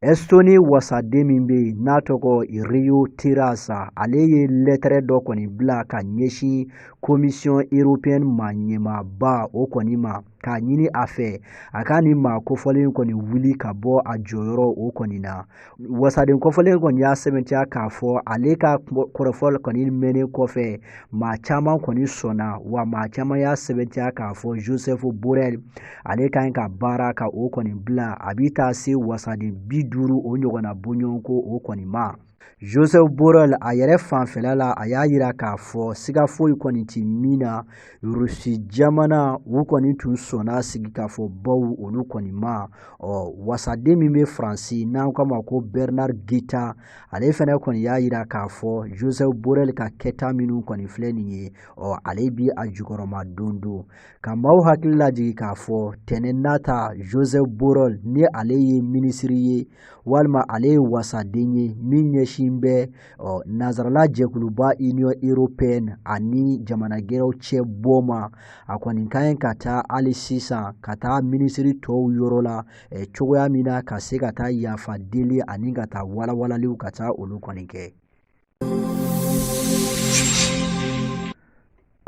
Estonie wasaden min bɛ yen n'a tɔgɔ Rio Terasa, ale ye lɛtɛrɛ dɔ kɔni bila ka ɲɛsin Commission européenne maa ɲɛmaaba o kɔni ma, k'a ɲini a fɛ a ka nin maa kofɔlen kɔni wuli ka bɔ a jɔyɔrɔ o kɔni na. Wasaden kofɔlen kɔni y'a sɛbɛntiya k'a fɔ ale ka kɔrɔfɔ kɔni mɛnnen kɔfɛ, maa caman kɔni sɔnna, wa maa caman y'a sɛbɛntiya k'a fɔ Joseph Borrell ale ka ɲi ka baara ka o kɔni bila. A bɛ taa se wasaden 50 o ɲɔgɔnna bɔɲɔgɔnko o kɔni ma. Joseph Borrell a yɛrɛ fanfɛla la, a y'a yira k'a fɔ siga foyi kɔni ti min na, Rusi jamana u kɔni tun sɔnna sigikafɔbaw olu kɔni ma. Ɔ wasaden min bɛ Faransi n'an k'a ma ko Bernard Guetta, ale fɛnɛ kɔni y'a yira k'a fɔ Joseph Borrell ka kɛta minnu kɔni filɛ nin ye, ɔ ale bi a jukɔrɔma don don. Ka maaw hakili lajigin k'a fɔ tɛnɛn nata Joseph Borrell ni ale ye minisiri ye walima ale ye wasaden ye min ɲɛsin bɛ ɔ nansarala jɛkuluba Union européenne ani jamana gɛrɛw cɛ bɔ ma, a kɔni ka ɲi ka taa hali sisan ka taa minisiri tɔw yɔrɔ la cogoya min na ka se ka taa yafa deli ani ka taa walawalaliw ka taa olu kɔni kɛ.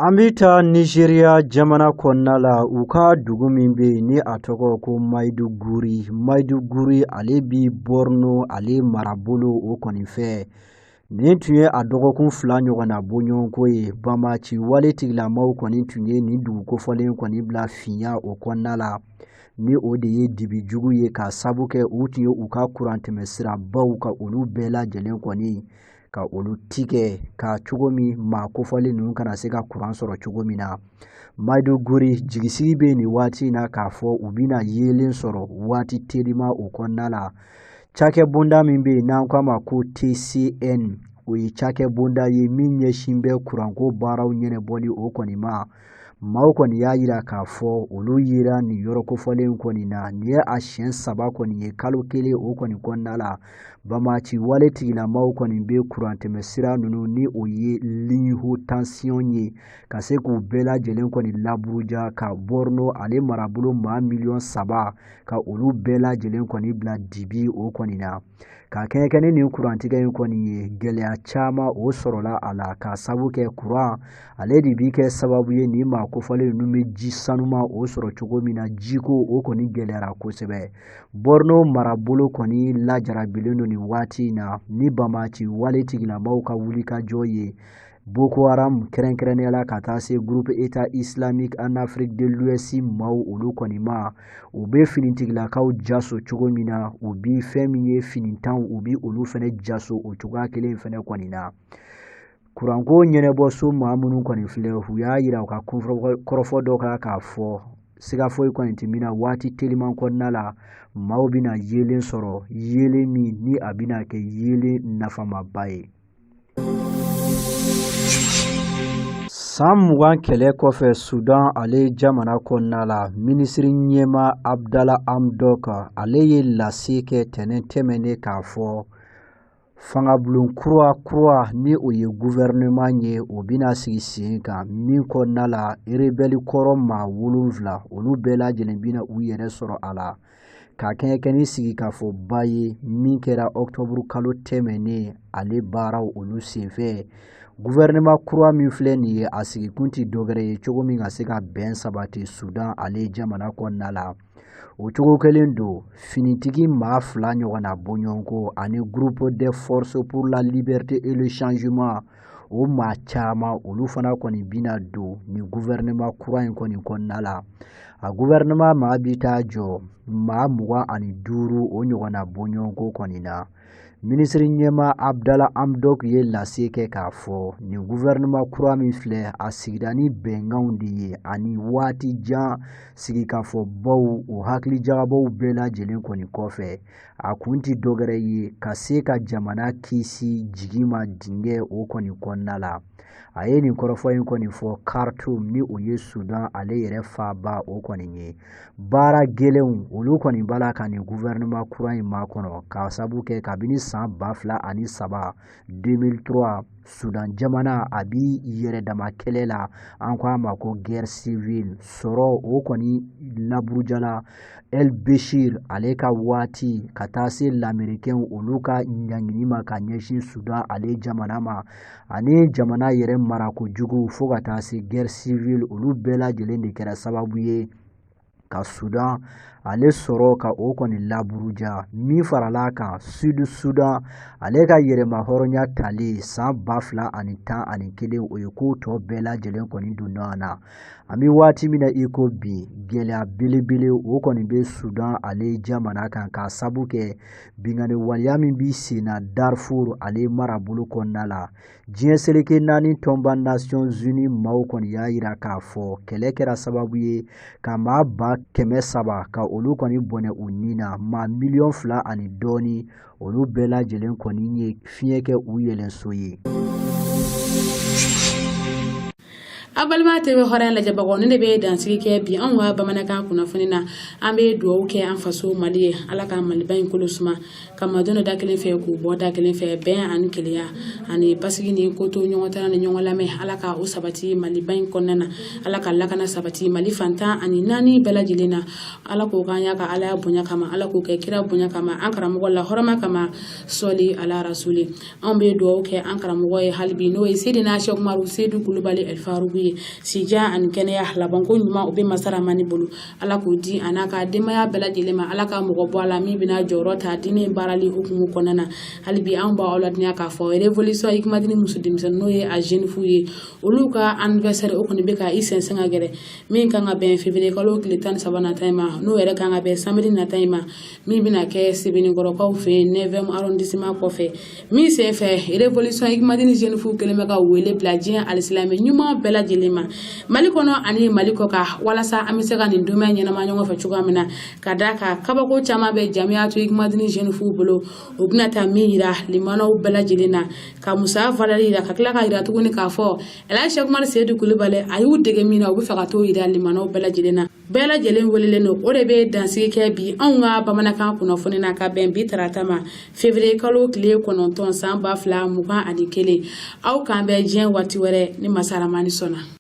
An bɛ taa Nizeriya jamana kɔnɔna la, u ka dugu min bɛ yen ni a tɔgɔ ko Maiduguri. Maiduguri ale bi Borno ale marabolo o kɔni fɛ. Nin tun ye a dɔgɔkun 2 ɲɔgɔnna bɔɲɔgɔnko ye. Banbaanci wale tigilamaw kɔni tun ye nin dugu kofɔlen kɔni bila finya o kɔnɔna la. Ni o de ye dibi jugu ye, k'a sabu kɛ u tun ye u ka kurantɛmɛsirabaw ka olu bɛɛ lajɛlen kɔni ka olu tigɛ ka cogo min maa kofɔlen ninnu kana se ka kuran sɔrɔ cogo min na. Maiduguri jigisigi bɛ nin waati in na k'a fɔ u bɛna yeelen sɔrɔ waati telima o kɔnɔna la. Cakɛbonda min bɛ yen n'an k'a ma ko TCN, o ye cakɛbonda ye min ɲɛsin bɛ kuranko baaraw ɲɛnabɔli o kɔni ma. Maaw kɔni y'a yira k'a fɔ olu yera nin yɔrɔ kofɔlen kɔni na. Nin ye a siɲɛ saba kɔni ye kalo kelen o kɔni kɔnɔna la. Banbaanci wale tigilamaw kɔni bɛ kurantɛmɛsira ninnu ni o ye ligne haute tension ye ka se k'u bɛɛ lajɛlen kɔni laburuja ka Borno ale marabolo maa miliyɔn 3 ka olu bɛɛ lajɛlen kɔni bila dibi o kɔni na. Ka kɛɲɛ ni nin kurantigɛ in kɔni ye, gɛlɛya caman o sɔrɔla a la, k'a sabu kɛ kuran ale de bi kɛ sababu ye nin maa kofɔlen ninnu bɛ ji sanuma o sɔrɔ cogo min na. Jiko o kɔni gɛlɛyara kosɛbɛ. Borno marabolo kɔni lajarabilen don nin waati in na ni banbaanci wale tigilamaw ka wulikajɔ ye, Boko Haram kɛrɛnkɛrɛnnenya la, ka taa se groupe État islamique en Afrique de l'Ouest maaw olu kɔni ma. U bɛ finitigilakaw jaso cogo min na, u bi fɛn min ye finitanw, u bi olu fɛnɛ jaso o cogoya kelen fɛnɛ kɔni na. Kuranko ɲɛnɛbɔso maa minnu kɔni filɛ, u y'a yira u ka kɔrɔfɔ dɔ kan k'a fɔ siga foyi kɔni tɛ min na, waati teliman kɔnɔna la maaw bɛna yeelen sɔrɔ, yeelen min ni a bɛna kɛ yeelen nafamaba ye. San 20 kɛlɛ kɔfɛ Sudan ale jamana kɔnɔna la, minisiri ɲɛma Abdala Hamdok ale ye lase kɛ tɛnɛn tɛmɛnen k'a fɔ fangabulon kura kura ni o ye gouvernement ye, o bɛna sigi sen kan min kɔnɔna la rebelle kɔrɔ maa wolonfila olu bɛɛ lajɛlen bɛna u yɛrɛ sɔrɔ a la, ka kɛɲɛ kɛ ni sigikafɔba ye min kɛra ɔkutɔburu kalo tɛmɛnen ale baaraw olu senfɛ. Gouvernement kura min filɛ nin ye, a sigikun tɛ dɔwɛrɛ ye cogo min ka se ka bɛn sabati Sudan ale jamana kɔnɔna la. O cogo kelen don, finitigi maa fila ɲɔgɔnna bɔɲɔgɔnko ani groupe des forces pour la liberté et le changement o maa caman, olu fana kɔni bɛna don nin gouvernement kura in kɔni kɔnɔna la. A gouvernement maa bi taa jɔ maa 25 o ɲɔgɔnna bɔɲɔgɔnko kɔni na. Minisiri ɲɛma Abdala Hamdok ye lase kɛ k'a fɔ nin gouvernement kura min filɛ, a sigira ni bɛnkanw de ye ani waati jan sigikafɔbaw o hakilijagabɔw bɛɛ lajɛlen kɔni kɔfɛ. A kun tɛ dɔwɛrɛ ye ka se ka jamana kisi jigi ma dingɛ o kɔni kɔnɔna la. A ye nin kɔrɔfɔ in kɔni fɔ Khartoum ni o ye Sudan ale yɛrɛ faaba o kɔni ye. Baara gɛlɛnw olu kɔni b'a la ka nin gouvernement kura in makɔnɔ, k'a sabu kɛ kabini san 2003, 2003, Sudan jamana a bi yɛrɛ dama kɛlɛ la, an ko a ma ko guerre civile. Sɔrɔ o kɔni laburujala El Bashir ale ka waati ka taa se lamɛrikɛnw olu ka ɲangini ma ka ɲɛsin Sudan ale jamana ma, ani jamana yɛrɛ marako jugu fo ka taa se guerre civile, olu bɛɛ lajɛlen de kɛra sababu ye ka Sudan ale sɔrɔ ka o kɔni laburuja. Min farala kan, Sud Sudan ale ka yɛrɛma hɔrɔnya tali san 2011, o ye ko tɔ bɛɛ lajɛlen kɔni don ɲɔgɔn na. An bɛ waati min na i ko bi, gɛlɛya belebele o kɔni bɛ Sudan ale jamana kan, k'a sabu kɛ binkanni waleya min bi sen na Darfur ale marabolo kɔnɔna la. Diɲɛ seleke naani tɔnba Nations Unies maaw kɔni y'a yira k'a fɔ kɛlɛ kɛra sababu ye ka maa 300,000 ka olu kɔni bɔnɛ u ni na, maa miliyɔn 2 ani dɔɔni olu bɛɛ lajɛlen kɔni ye fiɲɛ kɛ u yɛlɛnso ye. Aw balima TV hɔrɔn lajɛbagaw, ne de bɛ dansigi kɛ bi anw ka bamanankan kunnafoni na. An bɛ dugawu kɛ an faso Mali ye, Ala ka Maliba in kolo suma ka maadenw da kelen fɛ k'u bɔ da kelen fɛ, bɛn ani kelenya ani basigi ni koto ɲɔgɔn tara ni ɲɔgɔn lamɛn, Ala ka o sabati Maliba in kɔnɔna na. Ala ka lakana sabati Mali fantan ani naani bɛɛ lajɛlen na. Ala k'o k'an y'a ka Ala bonya kama, Ala k'o kɛ kira bonya kama, an karamɔgɔ la hɔrɔma kama, sɔli ala rasuli. Anw bɛ dugawu kɛ an karamɔgɔ ye hali bi, n'o ye Seydina Sɛkumaru Seyidu Kulubali El Faruku ye. ye sijan ani kɛnɛya labanko ɲuman o bɛ masa ramani bolo ala k'o di a n'a ka denbaya bɛɛ lajɛlen ma ala ka mɔgɔ bɔ a la min bɛna jɔyɔrɔ ta diinɛ in baarali hukumu kɔnɔna na hali bi anw b'aw ladɔnniya k'a fɔ révolution Hikmadini muso denmisɛnnin n'o ye a jeune fille ye olu ka anniversaire o kɔni bɛ ka i sɛnsɛn ka gɛrɛ min kan ka bɛn février kalo tile 13 nata in ma n'o yɛrɛ kan ka bɛn samedi nata in ma min bɛna kɛ Sebenikɔrɔkaw fɛ yen 9e arrondissement kɔfɛ min sen fɛ révolution Hikmadini jeune fille kɛlen bɛ ka wele bila diɲɛ alisilamɛ ɲuman bɛɛ lajɛlen ma mali kɔnɔ ani mali kɔkan walasa an bɛ se ka nin don ɲɛnama ɲɔgɔn fɛ cogoya min na ka d'a kan kabako caman bɛ jamiyatu Hikmadini jeune fille bolo o bɛna taa min yira limanaw bɛɛ lajɛlen na ka musa valeur yira ka tila ka yira tuguni k'a fɔ Elhaji Cheikh Umar Seyidu Kulubali a y'u dege min na u bɛ fɛ ka t'o yira limanaw bɛɛ lajɛlen na bɛɛ lajɛlen welelen don o de bɛ dansigi kɛ bi anw ka bamanankan kunnafoni na ka bɛn bi tarata ma février kalo tile 9 san 2021 aw k'an bɛn diɲɛ waati wɛrɛ ni masa ramani sɔnna.